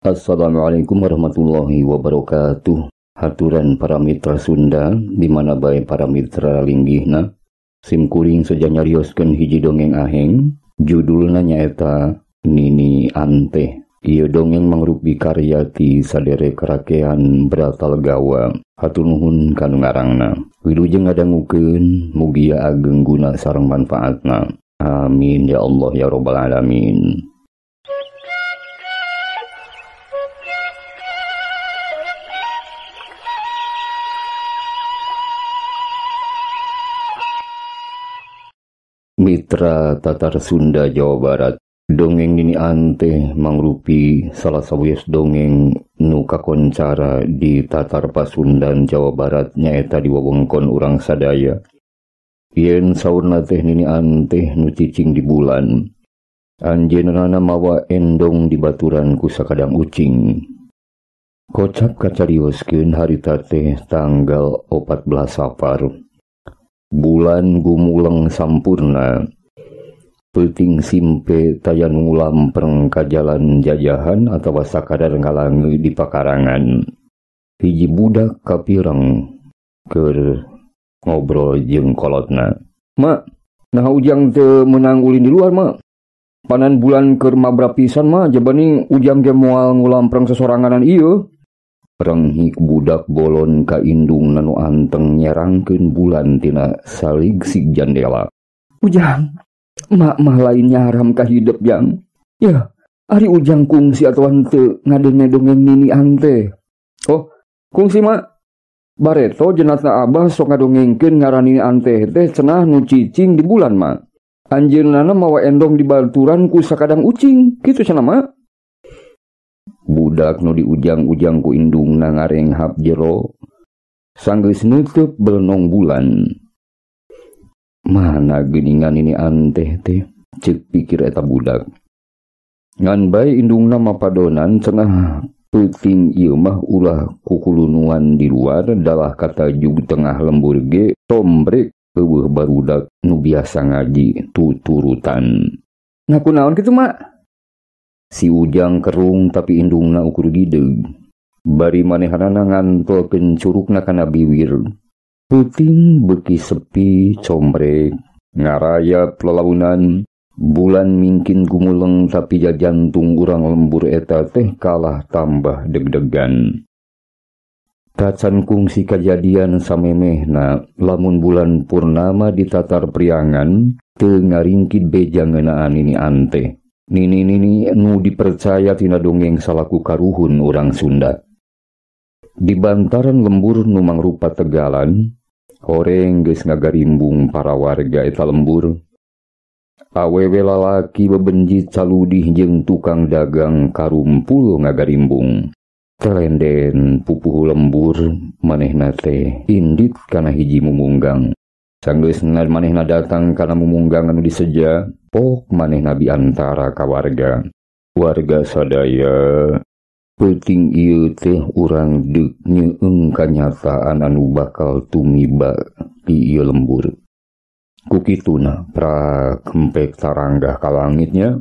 Assalamualaikum warahmatullahi wabarakatuh. Haturan para mitra Sunda, di mana bae para mitra linggihna. Sim kuring seja nyarioskeun hiji dongeng aheng, judulna nyaeta Nini Anteh. Ieu dongeng mangrupi karya ti saderek rakean Bratalegawwa. Hatur nuhun kanu ngarangna. Wilujeng ngadangukeun, mugia ageng guna sareng manfaatna. Amin ya Allah ya rabbal alamin. Mitra Tatar Sunda Jawa Barat, dongeng Nini Anteh mangrupi salah sawios dongeng nu kakoncara di Tatar Pasundan Jawa Barat nyaeta di wewengkon urang sadaya. Yen saurna teh Nini Anteh nu cicing di bulan, anjeunna mawa endong di baturan ku sakadang ucing. Kocap kacarioskeun harita teh tanggal 14 Safar. Bulan gumuleng sampurna, peuting simpe taya nu lampreng ka jalan jajahan atawa sakadar ngalange di pakarangan. Hiji budak kapireng keur ngobrol jeung kolotna. "Ma, naha ujang teu meunang ulin di luar, Ma? Panan bulan keur mabra pisan, Ma, jabani ujang ge moal ngulampreng sesoranganan ieu." Renghik budak bolon ka indungna nu anteng nyerangkeun bulan tina saligsig jandela. "Ujang, mak mah lain nyaram ka hidep, Jang. Ya, ari ujang kungsi atawa henteu ngadenge dongeng Nini Anteh." "Oh, kungsi, Mak. Bareto jenatna abah sok ngadongengkeun ngaran Nini Anteh teh cenah nu cicing di bulan, Mak. Anjeunna mawa endong di baturan ku sakadang ucing, kitu cenah, Mak." Budak nu diujang-ujang ku indungna ngarenghap jero, sanggeus neuteub belenong bulan. Mana geuningan Nini Anteh teh, ceuk pikir eta budak. Ngan bae indungna mapadonan cenah peuting ieu mah ulah kukulunuan di luar dalah katajug tengah lembur ge tombrek eueuh barudak nu biasa ngaji tuturutan. "Nah kunaon kitu, Mak?" Si ujang kerung tapi indungna ukur gideug. Bari manehanana ngantolkeun curugna kana biwir. Peuting beuki sepi combrek, ngarayap lelaunan, bulan mingkin gumuleng tapi jajantung urang lembur eta teh kalah tambah deg-degan. Tacan kungsi kajadian samemehna lamun bulan purnama di Tatar Priangan teu ngaringkid beja ngeunaan Nini Anteh. Nini-nini nu dipercaya tina dongeng salaku karuhun urang Sunda. Di bantaran lembur nu mangrupa tegalan, horeng geus ngagarimbung para warga eta lembur. Awewe lalaki bebenji caludih jeung tukang dagang karumpul ngagarimbung. Telenden pupuhu lembur manehna teh indit kana hiji mumunggang. Sanggeus manehna datang kana mumunggang anu diseja, pok manehna biantara ka warga. Warga sadaya, peuting ieu teh urang deuk nyeung kanyataan anu bakal tumiba di ieu lembur. Ku kituna prak hempek taranggah ka langitnya.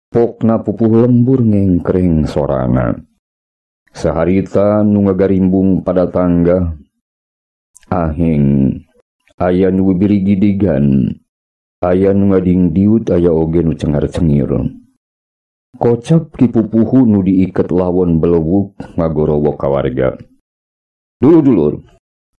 Pokna pupuh lembur ngengkreng sorana. Saharita nu ngagarimbung pada tangga, aheng aya nu birigidigan, aya nu ngadingdiut, aya oge nu cengar-cengir. Kocap ki pupuhu nu diiket lawon belewuk ngagorowok ka warga. "Dulur-dulur,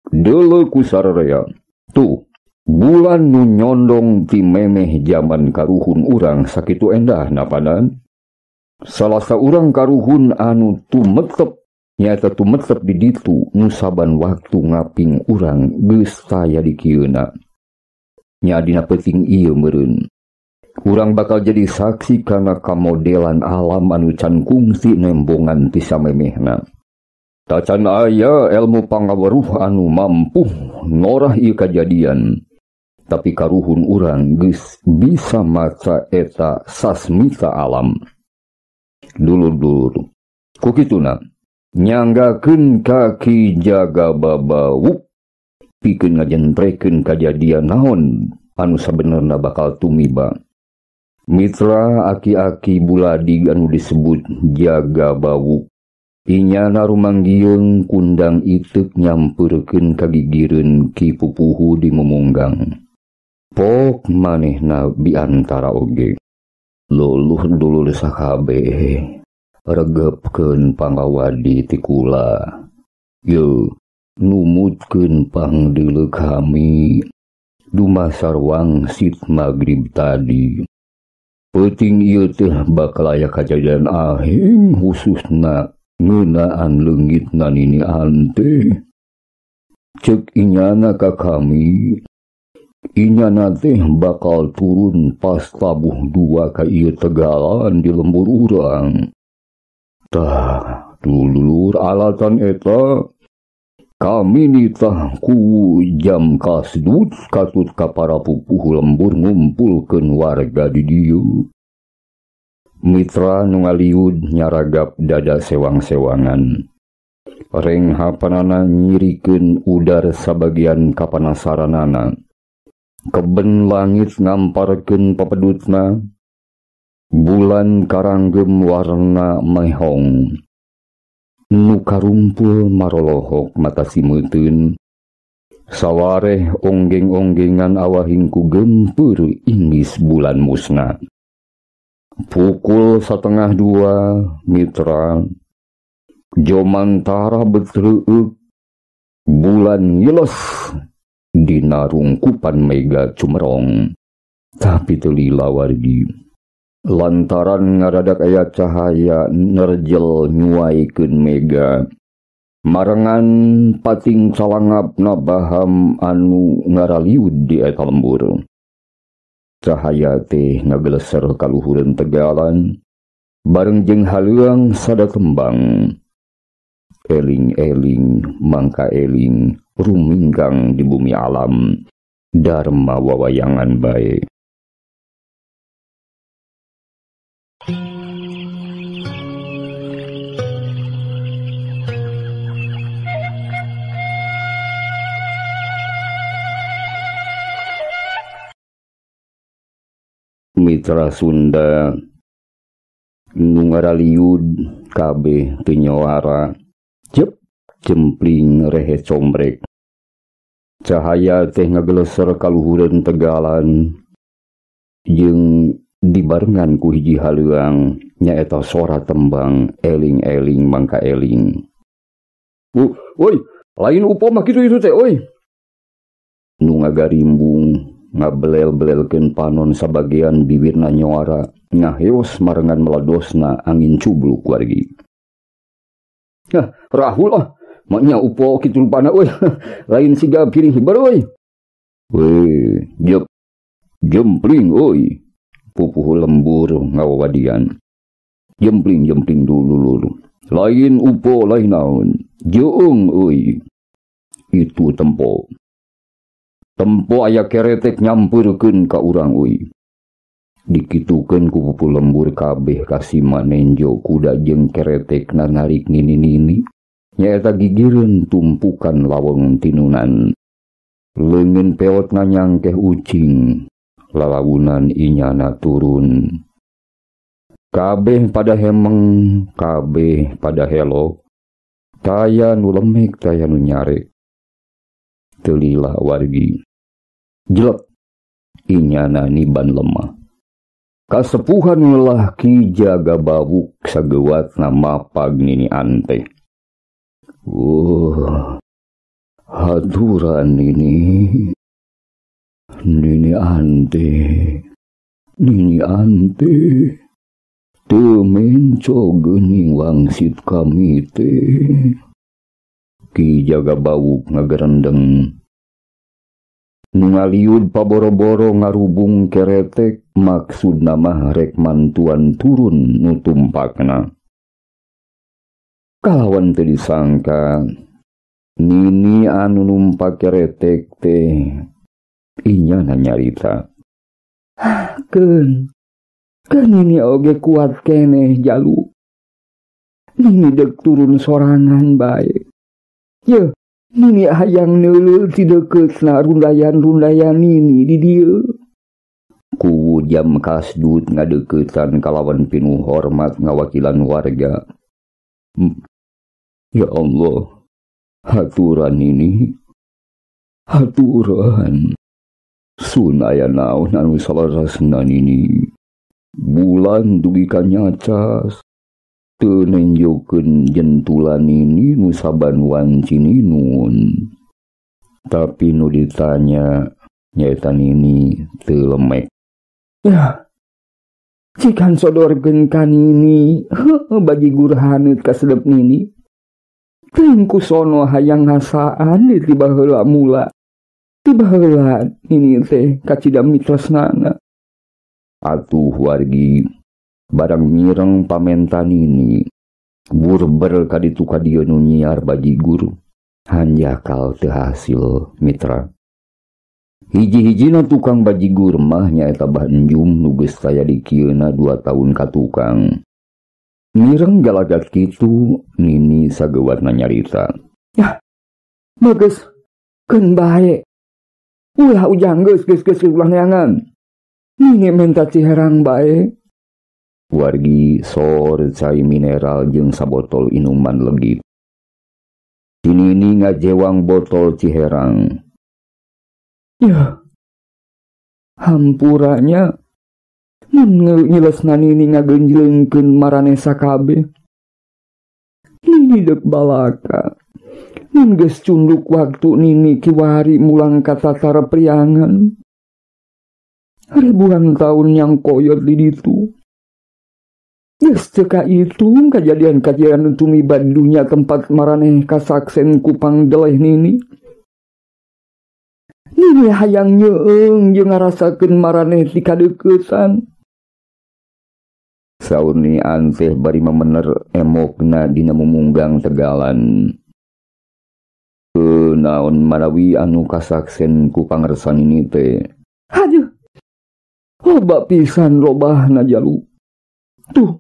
deuleu ku sararea. Tuh, bulan nu nyondong ti memeh jaman karuhun urang sakitu endah napanan. Salah saurang karuhun anu tumetep nyaeta tumetep di ditu nu saban waktu ngaping urang geus taya di kieuna. Nya dina peuting ieu meureun. Urang bakal jadi saksi kana kamodelan alam anu can kungsi nembongan ti samemehna. Tacan aya elmu pangaweruh anu mampu norah ieu kajadian. Tapi karuhun urang geus bisa maca eta sasmita alam. Dulur-dulur, ku kituna nyanggakeun kaki jaga babawuk pikeun ngajentrekeun kajadian naon anu sabenerna bakal tumiba. Mitra aki-aki buladig anu disebut Jaga Bawuk. Inyana rumanggieung kundang iteuk nyampeurkeun ka gigireun Ki Pupuhu di Mumunggang. Pok manehna biantara oge. Luluh dulur sakabeh regepkeun pangawadi ti kula. Yeuh, numutkeun pangdeuleu kami dumasar wangsit magrib tadi. Peuting ieu teh bakal aya kajadian ahing khususna ngeunaan leungitna Nini Ante. Ceuk inyana ka kami, inyana teh bakal turun pas tabuh dua ka ieu tegalan di lembur urang. Tah, dulur alatan eta kami nitah ku jam kasdut katut ka para pupuh lembur ngumpulkeun warga di dieu. Mitra nu ngaliud nyaragap dada sewang-sewangan. Renghapanana nyirikeun udar sabagian kapanasaranana. Keben langit ngamparkeun papedutna. Bulan karanggem warna mehong. Nu karumpul marolohok mata simeuteun. Sawareh onggeng-onggengan awahing ku gempeur inggis bulan musna. Pukul 1:30 mitra jomantara betreueuk bulan ngiles dina rungkupan mega cumerong. Tapi teu lila wargi. Lantaran ngadadak aya cahaya nerjel nyuaikeun mega. Marengan pating calangapna baham anu ngaraliud di eta lembur. Cahaya teh ngageleser kaluhureun tegalan bareng jeung haleuang sada kembang. Eling-eling mangka eling ruminggang di bumi alam dharma wawayangan bae. Mitra Sunda nu ngaraliud kabeh teu nyawara jep jempling rehe combrek. Cahaya teh ngageleser kaluhureun tegalan jeung dibarengan ku hiji haleuang nyaeta sora tembang eling-eling mangka eling. Woi, lain upo mah kitu itu teh oi. Nu ngagarimbung ngabelel-belelkeun panon sabagian bibirna nyawara ngaheos marengan meladosna angin cubluk wargi. Hah, Rahul ah, maknya upo kitu rupana euy. Lain siga piring hibar euy. Weh, jep jempling euy. Pupuh lembur ngawawadian. Jempling-jempling dulu lur. Lain upo lain naon. Jeung euy. Itu tempo. Tempo aya keretek nyampeurkeun ka urang euy. Dikitukeun ku pupuh lembur kabeh kasima nenjo kuda jeung keretekna narik nini-nini. Nyaeta gigireun tumpukan laweng tinunan. Leungeun peotna nyangkeh ucing, lalawunan inyana turun. Kabeh pada hemeng, kabeh pada helo. Taya nu lemek, taya nu nyarek. Teu lila wargi. Jelek inyana niban lemah. Kasepuhan lelah Ki Jaga Bawuk sagewatna mapag Nini Ante. Haturan ini Nini Ante, Nini Ante teu menco geuning wangsit kami teh. Ki Jaga Bawuk ngagerendeng. Nu ngaliud paboro-boro ngarubung keretek maksudna mah rek mantuan turun nu tumpakna. Kalawan teu disangka Nini anu numpak keretek teh inyana nyarita. Keun, keun nini oge kuat keneh jalu. Nini dek turun sorangan bae. Yeuh, nini hayang neuleuh ti deukeutna rundayan-rundayan nini di dieu. Kuwu jam kasdut ngadeuketan kalawan pinuh hormat ngawakilan warga. Ya Allah, haturan ini, haturan. Sun aya naon anu salarasna nini. Bulan dugi ka nyacas. Teu nenjokeun jentulan nini nu saban wanci ninun. Tapi nu ditanya nyaeta nini teu lemek. Ya, cikan sodorkeun ka nini, heuh bajigur haneut kasedep nini. Teuing ku sono hayang ngasaan di tiba heula mula. Tiba heula nini teh kacida mitresnana. Atuh wargi barang mireng pamentan nini. Burber kaditu kadieu nu nyiar bajigur. Hanjakal teu hasil mitra. Hiji-hijina tukang bajigur mah nyaeta Bah Enjum nu geus taya dikieuna 2 tahun ka tukang. Mireng galagat kitu nini sageuwatna nyarita. Yah, bagus, keun bae. Ulah ujang geus geus geus ulah neangan. Nini menta ciherang bae. Wargi sor cai mineral jeung sabotol inuman legit. Si nini ngajewang botol ciherang. Ya, hampuranya mun nyilesna nini ngagenjleungkeun maraneh sakabeh. Nini deuk balaka. Mun geus cunduk waktu nini kiwari mulang ka tatar priangan. Ribuan tahun yang koyot di ditu. Geus teu kaitung kajadian-kajadian tumiba dunya tempat maraneh kasaksen kupang deleh nini. Nini hayang nyeung jeung ngarasakeun maraneh ti kadeuketan. Saur ni anteh bari memener emokna dina mumunggang tegalan. Naon manawi anu kasaksen ku pangersa nini teh. Haduh. Loba pisan robahna jalu. Tuh.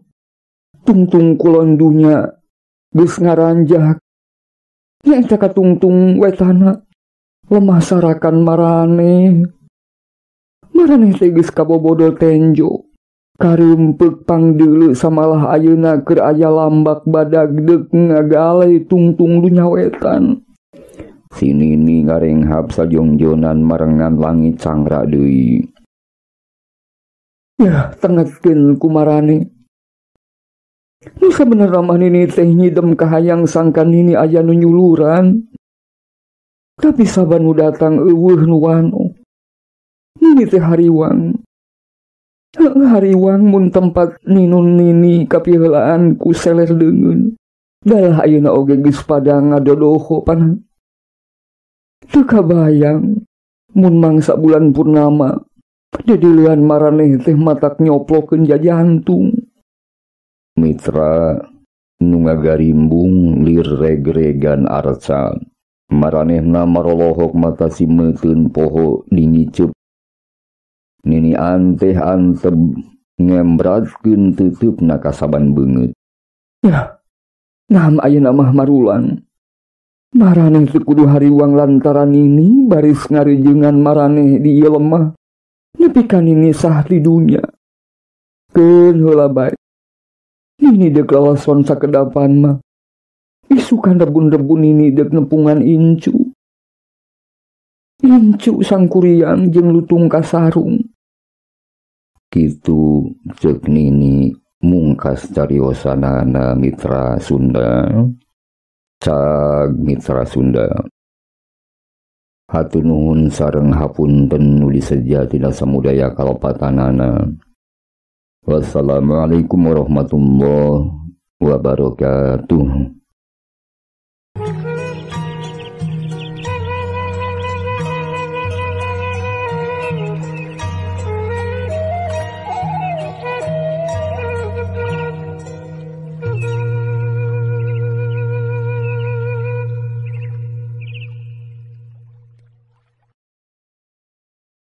Tungtung kulon dunya geus ngaranjak. Nyaeta katungtung wetana. Lemah sarakan maraneh. Maraneh teh geus kabobodo tenjo. Kareumpek pangdeuleu samalah ayeuna keur aya lambak badag deuk ngagalai tungtung dunya wetan. Si nini ngarenghap sajongjonan marengan langit cangrak deui. Yah, tengetkeun ku maraneh. Nu sabenerna mah nini teh nyidem kahayang sangkan nini aya nu nyuluran. Tapi saban nu datang eueuh nu wano. Nini teh hariwang. Heuh hariwang mun tempat ninun nini kapiheulaan ku seler deungeun. Dalah ayeuna oge geus padang ngadodoho panan. Teu kabayang mun mangsa bulan purnama dedeulean maraneh teh matak nyoplokeun jajantung. Mitra nu ngagarimbung lir reg-regan arca. Maranehna marolohok mata si meuteun poho dingicup. Nini anteh anteb ngembratkeun tuteupna kasaban beungeut. Yah, naam ayeuna mah marulang. Maraneh teu kudu hariwang lantaran nini baris ngarijengan maraneh di ieu lemah. Nepi ka nini sah di dunya. Keun heula bae. Nini deuk lalason sakedapan mah. Isukan rebun-rebun ini dek nepungan incu. Incu sangkuriang jeung lutung kasarung. Kitu ceuk nini mungkas cariosanana mitra Sunda. Cag mitra Sunda. Hatur nuhun sareng hapunten nu diseja tina samudaya kalepatanana. Wassalamualaikum warahmatullahi wabarakatuh.